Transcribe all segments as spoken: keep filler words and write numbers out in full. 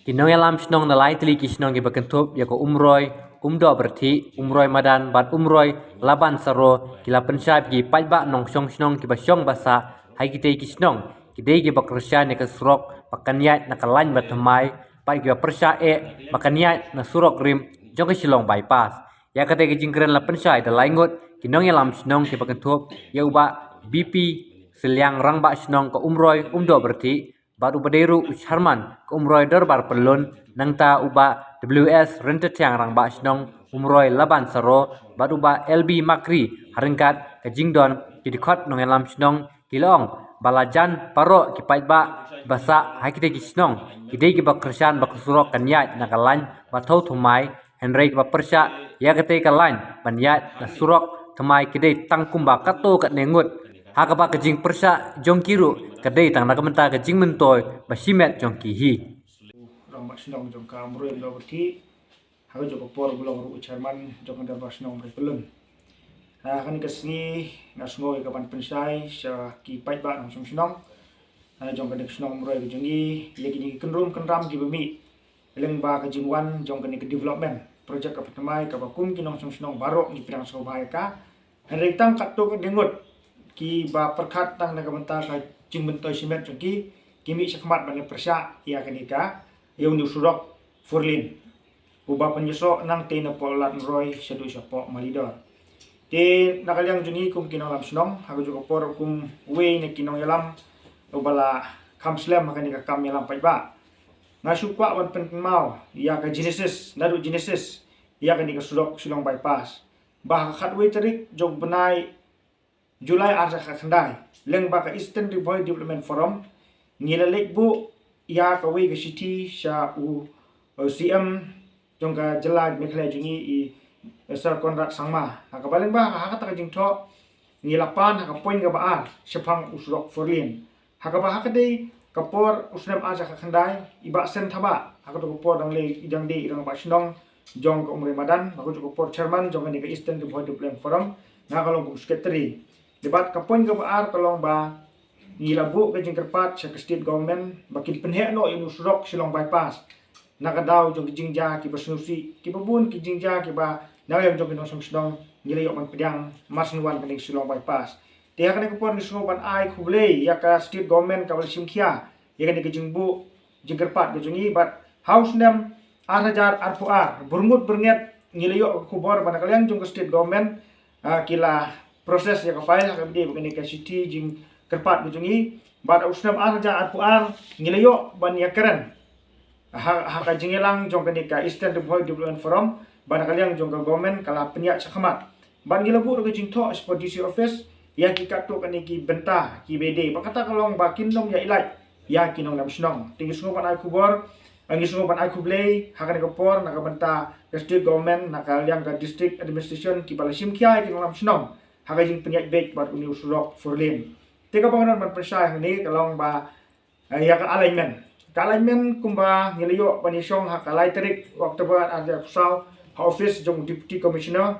Ki nongïalam shnong na lai tylli ki shnong kiba kynthup ïa ka Umroi, Umdoh Byrthih, Umroi Madan bad Umroi Laban Saro ki la pynshai ba ki paidbah nongshong shnong kiba shong basa ha kitei ki shnong ki dei kiba kyrshan ïa ka surok ba kan ïaid na ka lain ba thymmai bad kiba pyrshah eh ba kan ïaid na surok rim jong ka Shillong Bypass. Ïa katei ka jingkren la pynshai da lai ngut ki nongïalam shnong kiba kynthup ïa u Bah B P Sylliang, Rangbah Shnong ka Umroi Umdoh Byrthih, bad uba dei ruh u Chairman ka Umroi Dorbar Pyllun, nangta u Bah W S Ryntathiang, Rangbah Shnong Umroi Laban Saro, bad u Bah L B Makri, ha ryngkat ka jingdon ki dkhot nongïalam shnong ki la ong ba la jan baroh ki paidbah ba sah ha kitei ki shnong ki dei kiba kyrshan ba ka surok kan ïaid na ka lain ba thew thymmai, hynrei kiba pyrshah ïa katei ka lain ban ïaid na surok thymmai ki dei tang kumba katto katne ngut, ha kaba ka jingpyrshah jong ki ruh ka dei tang na ka bynta ka jingmyntoi ba shimet jong ki hi. Rangbah Shnong jong ka Umroi Umdoh Byrthih, ha kajuh ka por ba long ruh u Chairman jong ka Dorbar Shnong Umroi Pyllun. Ha kane ka sngi nga sngew ïa ka ban pynshai sha ki paidbah nongshong shnong, ha jong kane ka shnong Umroi ka jong ngi, ïa kine ki kynrum kynram kiba mih lyngba ka jingwan jong kane ka development project kaba thymmai kaba kum ki nongshong shnong baroh ngi pdiang sngewbha ïa ka. Hynrei tang katto katne ngut kiba pyrkhat tang na ka bynta ka jingmyntoi shimet jong ki, ki mih shakhmat ban ïa pyrshah ïa kane ka, ïa une u surok four lane uba pynïasoh nangtei napoh Ladnroi shaduh shapoh Malidor. Te na ka liang jong ngi kum ki nongïalam shnong, ha kajuh ka por kum uwei na ki nongïalam uba la kham slem ha kane ka kam ïalam paidbah, nga shu kwah ban pynkynmaw ïa ka genesis, naduh genesis ïa kane ka surok Shillong Bypass, ba ha ka khatwei tarik jong u bnai July ar hajar khatkhyndai, lyngba ka Eastern Ri Bhoi Development Forum, ngi la leit buh ïa kawei ka shithi sha u, u C M jong ka jylla Meghalaya jong ngi, i Sir Conrad Sangma. Ha kaba lyngba ha kata ka jingthoh ngi la pan ha ka point kaba ar shaphang u surok four lane. Ha kaba ha ka dei ka por u snem ar hajar khatkhyndai, i Bah Sen Thabah, ha kato ka por dang lei, i dang dei i rangbah shnong jong ka Umroi Madan, ha kato ka por chairman jong kane ka Eastern Ri Bhoi Development Forum, nga ka long kum secretary. Te bad ka point kaba ar ka long ba ngi la buh ka jingkyrpad sha ka state government ba kin pynheh noh ïa une u surok Shillong Bypass. Na ka daw jong ki jingjia kiba sngewsih, kiba bun ki jingjia kiba na ka liang jong ki nongshong shnong ngi la ïoh ban pdiang mar shu wan kane ka Shillong Bypass. Te ha kane ka por ngi sngew ban ai khublei ïa ka state government kaba la shim khia ïa kane ka jingbuh jingkyrpad ka jong ngi, bad ha u snem ar hajar arphew ar, byrngut byrnget ngi la ïoh ka khubor ba na ka liang jong ka state government, ah, ki la process ïa ka file ha kaba ïadei bad kane ka shithi jingkyrpad ka jong ngi. Bad ha u snem ar hajar arphew ar ngi la ïoh ban ïakren ha, ha ka jingïalang jong kane ka Eastern Ri Bhoi Development Forum, ba na ka liang jong ka government ka la pynïaid shakhmat. Bad ngi la buh ruh ka jingthoh shapoh D C office ïa ki katto katne ki bynta kiba ïadei, ba kata ka long ba kin nym ïa i lait ïa ki nongïalam shnong. Te ngi sngew ban ai khubor, ngi sngew ban ai khublei ha kane ka por na ka bynta ka state government, na ka liang ka district administration kiba la shim khia ïa ki nongïalam shnong ha ka jingpynïaid beit bad une u surok four lane. Te kaba nga don ban pynshai hangne ka long ba, eh, ïa ka alignment. Ka alignment kumba ngi la ïoh ban ïashong ha ka lai tarik October ar hajar arphew saw ha office jong u Deputy Commissioner,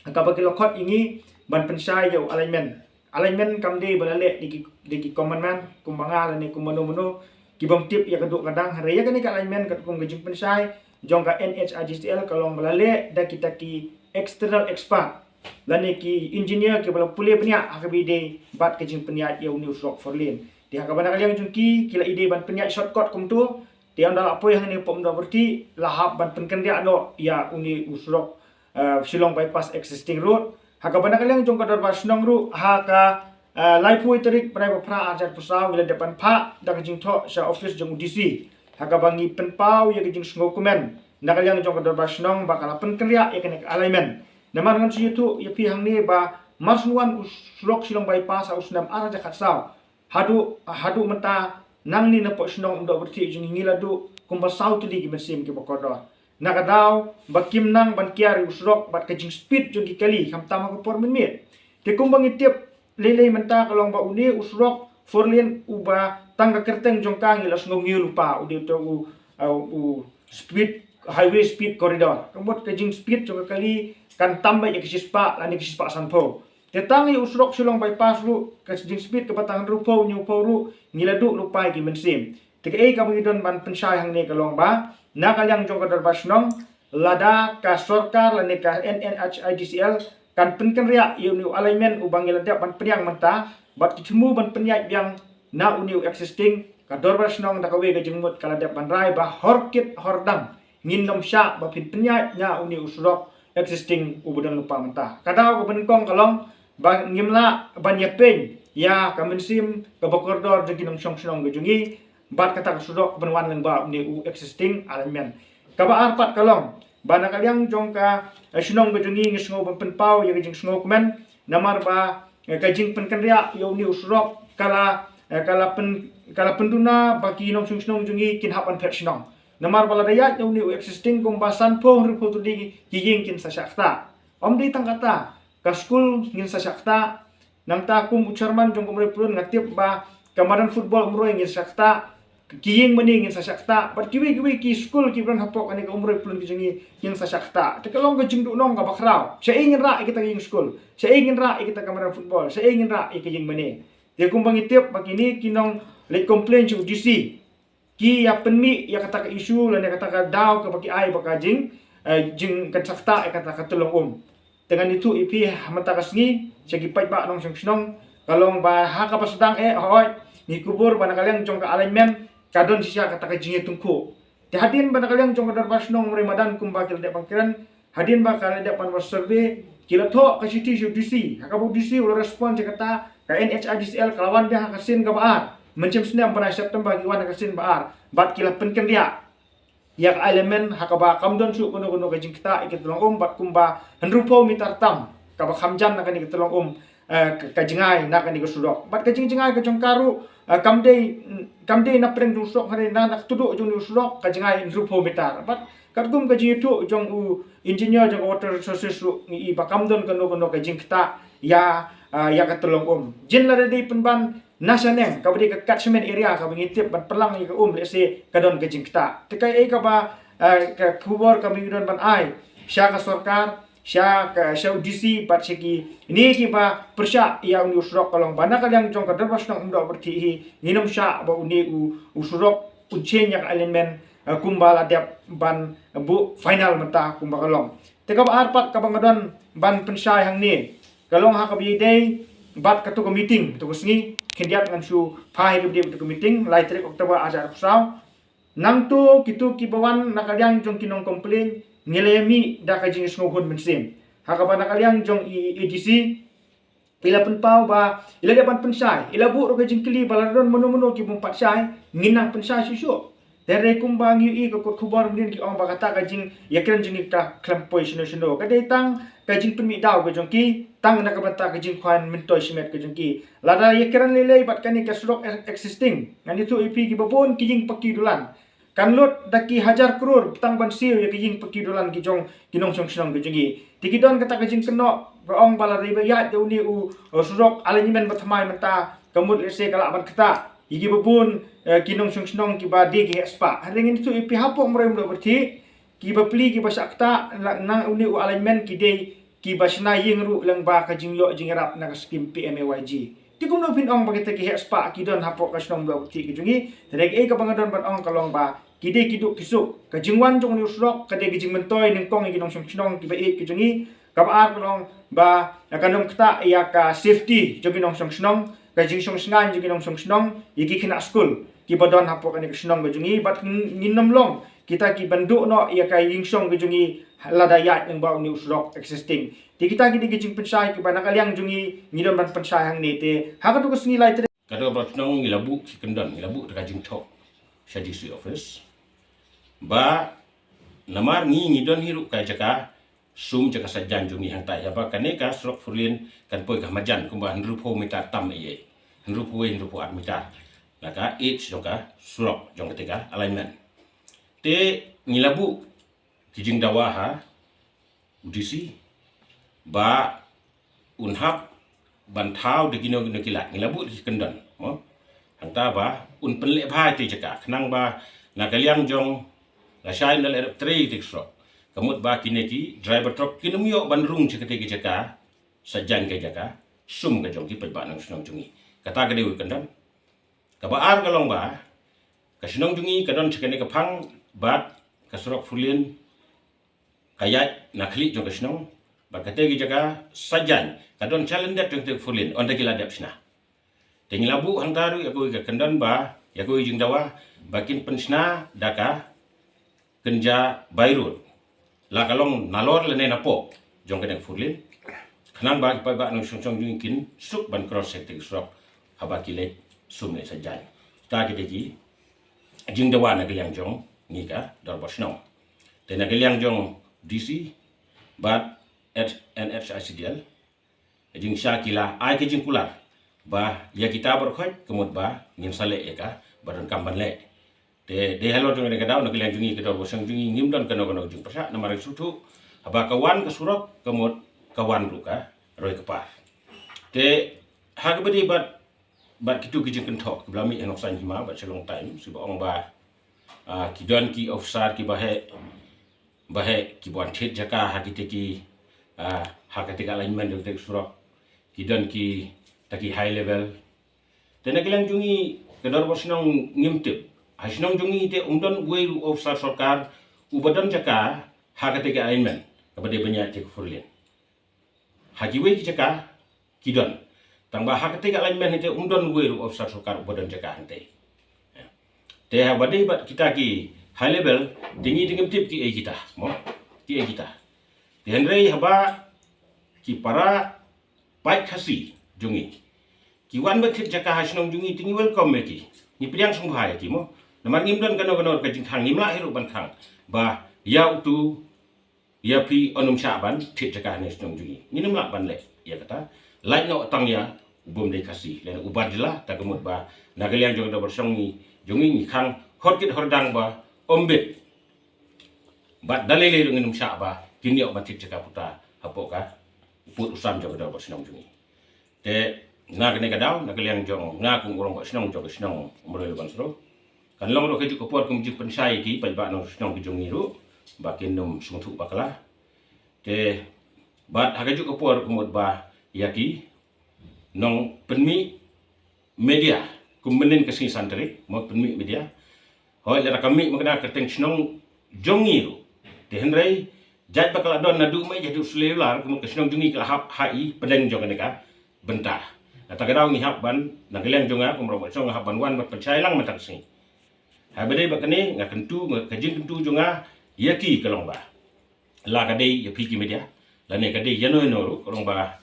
ha kaba ki la khot ïa ngi ban pynshai ïa u alignment. Alignment kam dei ba la leh da ki, da ki commandment kumba nga lane kum mano mano ki bym tip ïa ka duh ka dang. Hynrei ïa kane ka alignment katkum ka jingpynshai jong ka N H I D C L ka long ba la leh da kita ki external expert lane ki engineer kiba la pule bniah ha kaba ïadei bad ka jingpynïaid ïa une u surok four lane. Te ha kaba na ka liang jong ki, ki la ïadei ban pynïaid shortcut kumto. Te ynda la poi hangne hapoh Umdoh Byrthih la hap ban pynkynriah noh ïa une u surok, eh, Shillong Bypass existing road. Ha kaba na ka liang jong ka Dorbar Shnong ruh ha ka, eh, laiphew tarik bnai ba phra ar hajar arphew saw ngi la dep ban phah da ka jingthoh sha office jong u D C, ha kaba ngi pynpaw ïa ka jingsngewkmen na ka liang jong ka Dorbar Shnong ba ka la pynkynriah ïa kane ka alignment. Namar ngan shu ïathuh ïa phi hangne ba mar shu wan u surok Shillong Bypass ha u snem ar hajar khatsaw, haduh, haduh mynta nangne napoh shnong Umdoh Byrthih jong ngi la duh kumba saw tylli ki mynsiem kiba kordor. Na ka daw ba kim nang ban kiar ïa u surok bad ka jingspeed jong ki kali khamtam ha ka por mynmiet. Te kumba ngi tip lei lei mynta ka long ba une u surok four lane uba tang ka kyrteng jong ka ngi la sngew ngiew lypa, u dei uta u, uh, u speed, highway speed corridor. Ka mut ka jingspeed jong ka kali kan tam beit ïa ka shispah lane ka shispah sanphew. Te tang ïa u surok Shillong Bypass ruh ka jingspeed kaba tang hynriewphew hynñiewphew ruh ngi la duh lypa ïa ki mynsiem. Kaei kaba ngi don ban pynshai hangne ka long ba na ka liang jong ka dorbar shnong, lada ka sorkar lane ka N H I D C L kan pynkynriah ïa une u alignment uba ngi la dep ban pynïaid mynta bad ki thmu ban pynïaid biang na une u existing, ka dorbar shnong da kawei ka jingmut ka la dep ban rai ba hor kit hor dang ngin nym shah ba phin pynïaid na une u surok existing uba don lypa mynta. Ka daw kaba nyngkong ka long ba ngim lah ban ïapeiñ ïa ka mynsiem kaba kordor jong ki nongshong shnong ka jong ngi bad kata ka surok ban wan lyngba une u existing alignment. Kaba ar pat ka long ba na ka liang jong ka, eh, shnong ka jong ngi ngi sngew ban pynpaw ïa ka jingsngewkmen namar ba, eh, ka jingpynkynriah ïa une u surok ka la, eh, ka la pyn, ka la pynduna ba ki nongshong shnong jong ngi kin hap ban phet shnong. Namar ba lada ïaid na une u existing kumba sanphew hynriewphew tylli ki ïing kin sa shah ktah. Ym dei tang kata, ka skul ngin sa shah ktah. Nangta kum u chairman jong ka Umroi Pyllun nga tip ba ka madan football Umroi ngin sa shah ktah. Ki ïing mane ngin sa shah ktah. Bad kiwei kiwei ki skul kiba don hapoh kane ka Umroi Pyllun ka jong ngi ngin sa shah ktah. Te ka long ka jingduhnong kaba khraw. Shaei ngin rah ïa kita ki ïing skul? Shaei ngin rah ïa kita ka madan football? Shaei ngin rah ïa ka ïing mane? Te kumba ngi tip ba kine ki nongleit complain sha u D C, ki ïa pynmih ïa kata ka issue lane kata ka daw kaba ki ai ba ka jing, eh, jingkynsakta ïa kata ka tyllong um. Te ngan ïathuh ïa phi ha mynta ka sngi sha ki paidbah nongshong shnong, ka long ba ha kaba sdang eh hooid ngi kubur ba na ka liang jong ka alignment ka don shisha kata ka jingïatyngkhuh. Te hadien ba na ka liang jong ka dorbar shnong Umroi Madan kumba ki la dep ban kren, hadien ba ka la dep ban wan survey, ki la thoh ka shithi sha u D C. Ha kaba u D C u la respond ïa kata, ka N H I D C L ka la wan biang ha ka sien kaba ar. Mynshem snem bnai September ki wan ha ka sien ba ar bad ki la pynkynriah ïa ka alignment ha kaba kam don shuh kano kano ka jingktah ïa ka tyllong um bad kumba hynriewphew meter tam kaba kham jan na kane ka tyllong um, eh, ka, ka jngai na kane ka surok. Bad ka jingjngai ka jong ka ruh, eh, kam dei, kam dei na pdeng jong u surok, hynrei na, na ka tuduk jong u surok ka jngai hynriewphew meter. Bad katkum ka jingïathuh jong u engineer jong ka Water Resources ruh ngi i ba kam don kano kano ka jingktah ïa, ah, ïa ka tyllong um. Jin lada dei pynban na shaneng kaba dei ka catchment area kaba ngi tip ban pynlang ïa ka um, lehse ka don ka jingktah. Te kaei kaba, ah, ka khubor kaba ngi don ban ai sha ka sorkar, sha ka, sha u D C bad sha kine kiba pyrshah ïa une u surok ka long ba na ka liang jong ka dorbar shnong Umdoh Pyrthei hi ngin nym shah ba une u, u surok un change ïa ka alignment, eh, kumba la dep ban buh final mynta kumba ka long. Te kaba ar pat kaba nga don ban pynshai hangne ka long ha kaba ïadei bad kato ka meeting, kato ka sngi khyndiat ngan shu phah ïa kaba ïadei bad kato ka meeting, lai tarik October ar hajar arphew saw. Nangto kito kiba wan na ka liang jong ki nong complain ngi la ïa mih da ka jingsngewhun mynsiem. Ha kaba na ka liang jong i A D C i la pynpaw ba i la dep ban pynshai, i la buh ruh ka jingkylli ba lada don mano mano ki bym pat shai ngin nang pynshai shuh shuh. Te hynrei kumba ngi ïohi ka kot khubor mynnin ki ong ba kata ka jingïakren jong ngi ka khlem poi shano shano, ka dei tang ka jingpynmih daw ka jong ki tang na ka bynta ka jingkhwan myntoi shimet ka jong ki. Lada ïakren lei lei bad kane ka surok e-, existing, ngan ïathuh ïa phi kiba bun ki ïing paki dulan kan lut da ki hajar klur tang ban siew ïa ki ïing paki dulan ki jong ki nongshong shnong ki jong ngi. Te ki don kata ka jingkynnoh ka ong ba lada ïaid da une u, u surok alignment ba thymmai mynta ka mut lehse ka lah ban ktah ïa kiba bun, eh, ki nongshong shnong kiba dei ki heh spah. Hynrei ngan ïathuh ïa phi hapoh Umroi Umdoh Pyrthei kiba plie kiba shah ktah na, na une u alignment ki dei kiba shna ïing ruh lyngba ka jingïoh jingïarap na ka skim P M A Y G. Te kumno phin ong ba kita ki heh spah ki don hapoh ka shnong Umdoh Pyrthei ka jong ngi? Te dei kaei kaba nga don ban ong ka long ba ki dei ki duk ki suk. Ka jingwan jong une u surok ka dei ka jingmyntoi nyngkong ïa ki nongshong shnong kiba ïeit ka jong ngi. Kaba ar ka long ba kan ym ktah ïa ka safety jong ki nongshong shnong, ka jingshong shngaiñ jong ki nongshong shnong, ïa ki khynnah skul kiba don hapoh kane ka shnong ka jong ngi bad ngin nym long kita ki ban duh noh ïa ka ïingshong ka jong ngi lada ïaid lyngba une u surok existing. Te kita ki dei ki jingpynshai kiba na ka liang jong ngi ngi don ban pynshai hangne. Te ha kato ka sngi lai tarik, kato ka shnong ngi la buh ki kyndon, ngi la buh da ka jingthoh sha D C office ba namar ngi ngi don hi ruh ka jaka sum jaka sajan jong ngi hangta ïa ba kane ka surok four lane kan poi ka majan kumba hynriewphew meter tam ïa, hynriewphew, hynriewphew ar meter na ka edge jong ka surok jong kata ka alignment. Te ngi la buh ki jingdawa ha u D C ba un hap ban thaw da kino kino ki lad, ngi la buh da ki kyndon mo. Hangta ba un pynleh bha ïa ki jaka khnang ba na ka liang jong lashai na leh rep trei ïa ki surok, ka mut ba kine ki driver truck kin ym ïoh ban rung sha kata ki jaka, sajan ka jaka sum ka jong ki paidbah nongshong shnong jong ngi. Kata ka dei u kyndon. Kaba ar ka long ba Ka shnong jong ngi ka don sha kane ka phang bad ka surok four lane ka ïaid na khlieh jong ka shnong. Bad kata ki jaka Saitjaiñ ka don sha lyndet jong kata ka four lane, ynda ki la dep shna. Te ngi la buh hangta ruh ïa kawei ka kyndon ba ïa kawei ka jingdawa ba kin pynshna da ka kynja by road, la ka long nalor lane napoh jong kane ka four lane, khnang ba ki paidbah nongshong shnong jong ngi kin suk ban cross sha kata ka surok haba ki leit sum leit Saitjaiñ. Kata ki dei ki jingdawa na ka liang jong ngi ka dorbar shnong. Te na ka liang jong D C bad N H I C D L, ka jingshisha ki la ai ka jingkular ba ïa kita baroh khoit ka mut ba ngin sa leh ïa kaba donkam ban leh. Te dei halor jong kane ka daw, na ka liang jong ngi ka dorbar shnong jong ngi ngim don kano kano ka jingpyrshah, namar ngi sngewthuh haba ka wan ka surok ka mut ka wan ruh ka roi ka par. Te ha kaba dei bad bad kito ki jingkynthoh kiba la mih ha Nongsaiñ Hima bad sha Long Taiñ, shu ba ong ba, ah, ki don ki officer kiba heh, ba heh kiba wan thied jaka ha kita ki, ah, ha kita ki alignment jong kita ki surok, ki don kita ki high level. Te na ka liang jong ngi ka dorbar shnong ngim tip. Ha shnong jong ngi te um don uwei ruh u officer sorkar uba don jaka ha kita ki alignment kaba dei ban ïaid ka four lane. Ha kiwei ki jaka ki don. Tang ba ha kata ka alignment hangtei um don uwei ruh u officer sorkar uba don jaka hangtei. Te haba dei bad kita ki high level, te ngi te ngim tip kiei kita, mo? Kiei kita. Te hynrei haba ki para paid Khasi jong ngi ki wan ban thied jaka ha shnong jong ngi, te ngi welcome ïa ki. Ngi pdiang sngewbha ïa ki, mo? Namar ngim don kano kano ka jingkhang, ngim lah hi ruh ban khang ba ïa utu ïa phi un ym shah ban thied jaka ha shnong jong ngi. Ngin ym lah ban leh ïa kata. Lait noh tang ïa u bym dei Khasi lane uba dei la, ta ka mut ba na ka liang jong ka dorbar shnong ngi jong ngi ngi khang hor kit hor dang ba ym bit. Bad da lei lei ruh ngin ym shah ba kin ïoh ban thied jaka puta hapoh ka pud u sam jong ka dorbar shnong jong ngi. Te na kane ka daw, na ka liang jong nga kum u rangbah shnong jong ka shnong Umroi Laban Sro, kan long ruh kajuh ka por kum jingpynshai ïa ki paidbah nongshong shnong ki jong ngi ruh ba kin ym sngewthuh bakla. Te bad ha kajuh ka por ka mut ba ïa ki nongpynmih media kum mynnin ka sngi san tarik, mo, pynmih media. Hooid, lada ka mih mynta ka kyrteng shnong jong ngi ruh. Te hynrei jait ba ka la don naduh mynta haduh shlei lar, ka mut ka shnong jong ngi ka la hap ha i pdeng jong kane ka bynta. Kata ka daw ngi hap ban, na ka liang jong nga kum u rangbah shnong nga hap ban wan ban pynshai lang mynta ka sngi. Haba dei ba kane nga kyntu, nga, ka jingkyntu jong nga ïa ki ka long ba la ka dei ïa phi ki media, lane ka dei ïano ïano ruh, ka long ba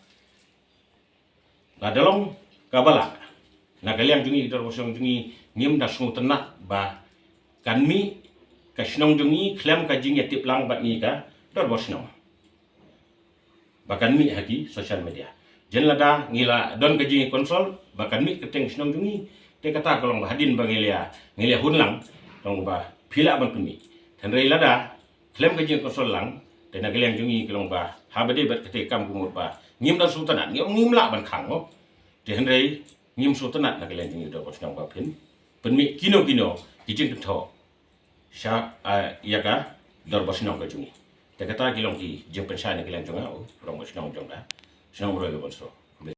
lada long kaba lah, na ka liang jong ngi ka dorbar shnong jong ngi ngim da sngewtynnat ba kan mih ka shnong jong ngi khlem ka jingïatip lang bad ngi ka dorbar shnong. Ba kan mih ha ki social media. Jan lada ngi la don ka jingïakonsol ba kan mih kyrteng shnong jong ngi, te kata ka long ba hadien ba ngi la, ngi la hun lang, long ba phi lah ban pynmih. Hynrei lada khlem ka jingkonsol lang, te na ka liang jong ngi ka long ba haba dei bad kata ka kam ka mut ba ngim da sngewtynnat, ngim, ngim lah ban khang, mo. Te hynrei ngim sngewtynnat na ka liang jong ngi ka dorbar shnong ba phin pynmih kino kino ki jingkynthoh sha, ah, ïa ka dorbar shnong ka jong ngi. Te kata ki long ki jingpynshai na ka liang jong nga, u rangbah shnong jong ka shnong Umroi Laban Sro.